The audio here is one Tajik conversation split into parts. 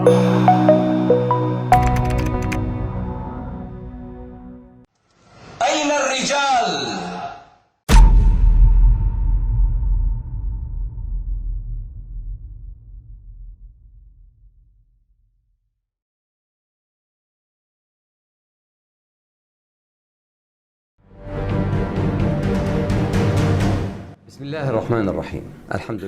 أين الرجال؟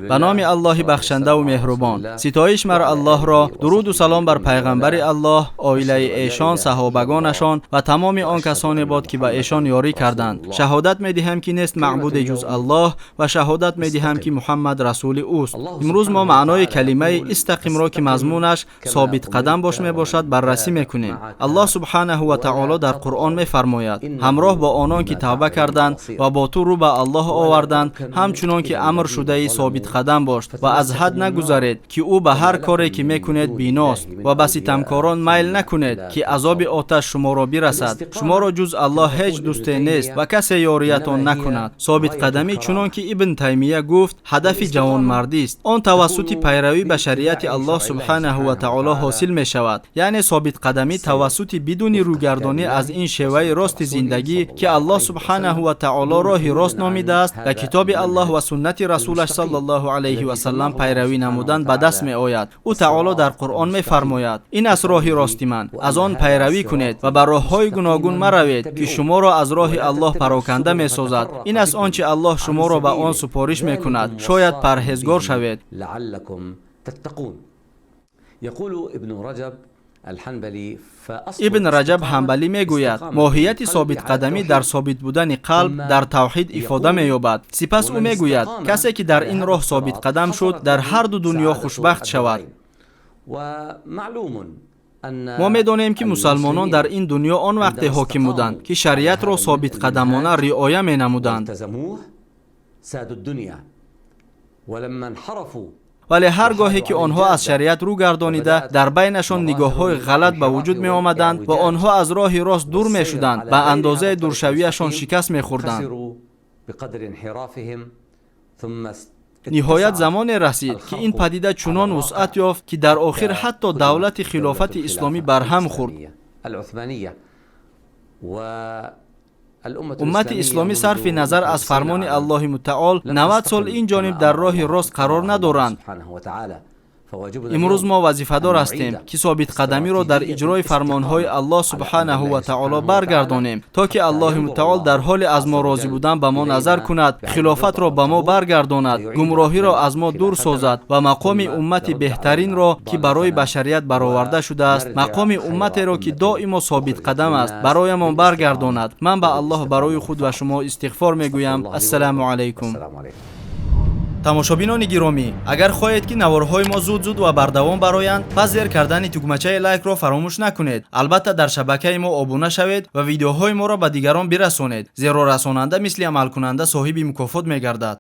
Ба номи Аллоҳи бахшандаву меҳрубон. Ситоиш мар Аллоҳро, дуруду салом бар пайғамбари Аллоҳ, оилаи эшон, саҳобагонашон ва тамоми он касоне бод, ки ба эшон ёрӣ карданд. Шаҳодат медиҳам, ки нест маъбуде ҷуз Аллоҳ, ва шаҳодат медиҳам, ки Муҳаммад расули ӯст. Имрӯз мо маънои калимаи истақимро, ки мазмунаш собитқадам бош мебошад, баррасӣ мекунем. Аллоҳ субҳанаҳу ва таоло дар Қуръон мефармояд: ҳамроҳ бо онон, ки тавба карданд ва бо ту рӯ ба Аллоҳ оварданд, ҳамчунон ки амр шудаи собитқадам бош ва аз ҳад нагузаред, ки ӯ ба ҳар коре, ки мекунед, биност, ва ба ситамкорон майл накунед, ки азоби оташ шуморо бирасад. Шуморо ҷуз Аллоҳ ҳеҷ дӯсте нест ва касе ёриятон накунад. Собитқадамӣ, чунон ки Ибн Таймия гуфт, ҳадафи ҷавонмардист. Он тавассути пайравӣ ба шариати Аллоҳ субҳанаҳу ва таоло ҳосил мешавад, яъне собитқадамӣ тавассути бидуни рӯгардонӣ аз ин шеваи рости зиндагӣ, ки Аллоҳ субҳанаҳу ва таоло роҳи рост номидааст, ба китоби Аллоҳ ва суннати расулаш саллаллоҳу алайҳи васаллам пайравӣ намудан ба даст меояд. Ӯ таоло дар Қуръон мефармояд: ин аст роҳи рости ман, аз он пайравӣ кунед ва ба роҳҳои гуногун маравед, ки шуморо аз роҳи Аллоҳ пароканда месозад. Ин аст он чи Аллоҳ шуморо ба он супориш мекунад, шояд парҳезгор шавед. Ибн Раҷаб Ҳамбалӣ мегӯяд: моҳияти собитқадамӣ дар собит будани қалб дар тавҳид ифода меёбад. Сипас ӯ мегӯяд: касе ки дар ин роҳ собитқадам шуд, дар ҳарду дунё хушбахт шавад. Мо медонем, ки мусалмонон дар ин дунё он вақте ҳоким буданд, ки шариатро собитқадамона риоя менамуданд, вале ҳар гоҳе ки онҳо аз шариат рӯ гардонида, дар байнашон нигоҳҳои ғалат ба вуҷуд меомаданд ва онҳо аз роҳи рост дур мешуданд, ба андозаи дуршавиашон шикаст мехӯрданд. Ниҳоят замоне расид, ки ин падида чунон вусъат ёфт, ки дар охир ҳатто давлати хилофати исломӣ барҳам хӯрд. Уммати исломӣ сарфи назар аз фармони Аллоҳи мутаол 90 сол ин ҷониб дар роҳи рост қарор надоранд. Имрӯз мо вазифадор ҳастем, ки собитқадамиро дар иҷрои фармонҳои Аллоҳ субҳанаҳу ва таоло баргардонем, то ки Аллоҳи мутаол дар ҳоли аз мо розӣ будан ба мо назар кунад, хилофатро ба мо баргардонад, гумроҳиро аз мо дур созад ва мақоми уммати беҳтаринро, ки барои башарият бароварда шудааст, мақоми умматеро, ки доимо собитқадам аст, бароямон баргардонад. Ман ба Аллоҳ барои худ ва шумо истиғфор мегӯям. Ассалому алайкум. Тамошобинони гиромӣ, агар хоҳед, ки наворҳои мо зуд-зуд ва бардавом бароянд, пас зер кардани тугмачаи лайкро фаромӯш накунед. Албатта, дар шабакаи мо обуна шавед ва видеоҳои моро ба дигарон бирасонед, зеро расонанда мисли амалкунанда соҳиби мукофот мегардад.